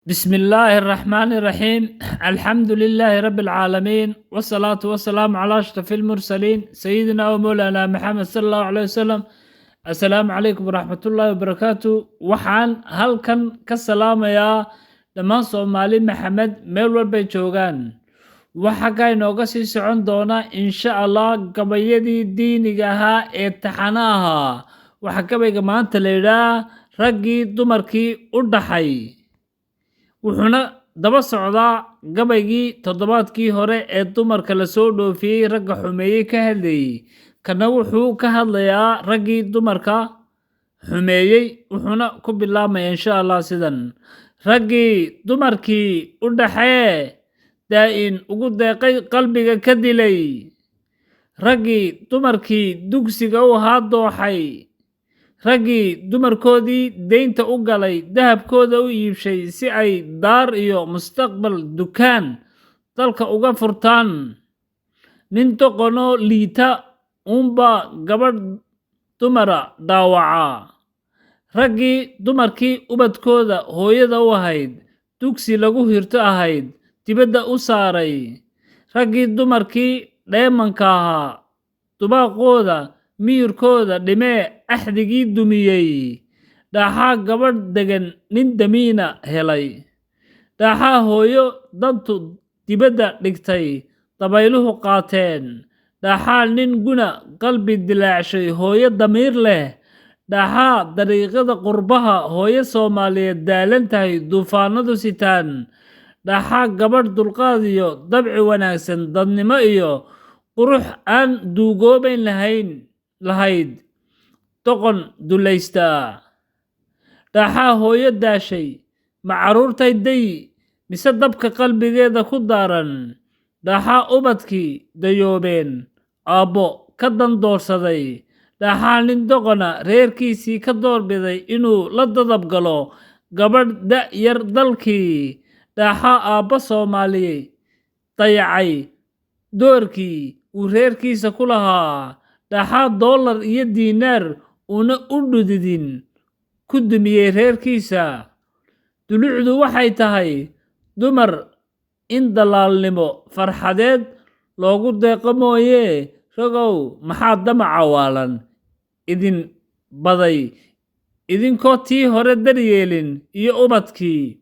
بسم الله الرحمن الرحيم، الحمد لله رب العالمين، والصلاة والسلام على أشرف المرسلين، سيدنا ومولانا محمد صلى الله عليه وسلم. السلام عليكم ورحمة الله وبركاته. Waxaan halkan ka salaamayaa dhammaan Soomaali Maxamed meel walbay joogaan. Waxaa ka inooga sii socon doona, insha Allah, gabayadii diiniga ahaa ee taxana ahaa. Waxaa gabayga maanta la yidhaah "Raggii Dumarkii u Dhaxay", wuxuuna daba socdaa gabaygii toddobaadkii hore ee dumarka lasoo dhoofiyey ragga xumeeyey ka hadlayey. Kana wuxuu ka hadlayaa raggii dumarka xumeeyey, wuxuuna ku bilaabmaya, insha Allah, sidan: Raggii dumarkii u dhaxee daa'in ugu deeqay qalbiga ka dilay, raggii dumarkii dugsiga u ahaa dooxay, raggii dumarkoodii deynta u galay, dahabkooda u iibshay si ay daar iyo mustaqbal dukaan dalka uga furtaan. Nin doqonoo liita uunbaa gabadh dumara dhaawacaa. Raggii dumarkii ubadkooda hooyada u ahayd, dugsi lagu hirto ahayd, dibadda u saaray. Raggii dumarkii dheemanka ahaa dubaaqooda miyirkooda dhimee axdigii dumiyey. Dhaaxaa gabadh degan nin damiina helay. Dhaaxaa hooyo dantu dibadda dhigtay dabayluhu qaateen. Dhaaxaa nin guna qalbi dilaacshay hooyo damiir leh. Dhaaxaa dariiqada qurbaha hooyo Soomaaliyeed daalan tahay duufaanadu sitaan. Dhaaxaa gabadh dulqaad iyo dabci wanaagsan, dadnimo iyo qurux aan duugoobayn lahayn lahayd doqon dullaystaa. Dhaaxaa hooyo daashay, ma carruurtay day mise dabka qalbigeeda ku daaran? Dhaaxaa ubadkii dayoobeen aabbo ka dandoorsaday. Dhaaxaa nin doqona reerkiisii ka doorbiday inuu la dadab galo gabadh da' yar dalkii. Dhaaxaa aabbo Soomaaliyey dayacay doorkii uu reerkiisa ku lahaa. Dhaaxaa dollar iyo diinaar uuna u dhudidin ku dumiyey reerkiisa. Dulucdu waxay tahay dumar in dalaalnimo farxadeed loogu deeqo mooyee, ragow, maxaa damaca waalan idin baday idinkoo tii hore daryeelin iyo ubadkii?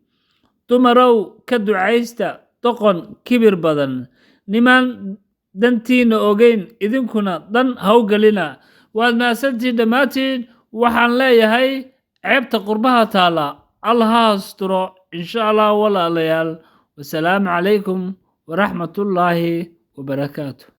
Dumarow, ka ducaysta doqon kibir badan, nimaan dantiinna ogeyn idinkuna dan hawgelina. Waad mahadsantihiin dhammaantiin. Waxaan leeyahay ceebta qurbaha taala Allah ha asturo, insha Allah. Walaalayaal, wasalaamu calaykum waraxmatullaahi wabarakaatu.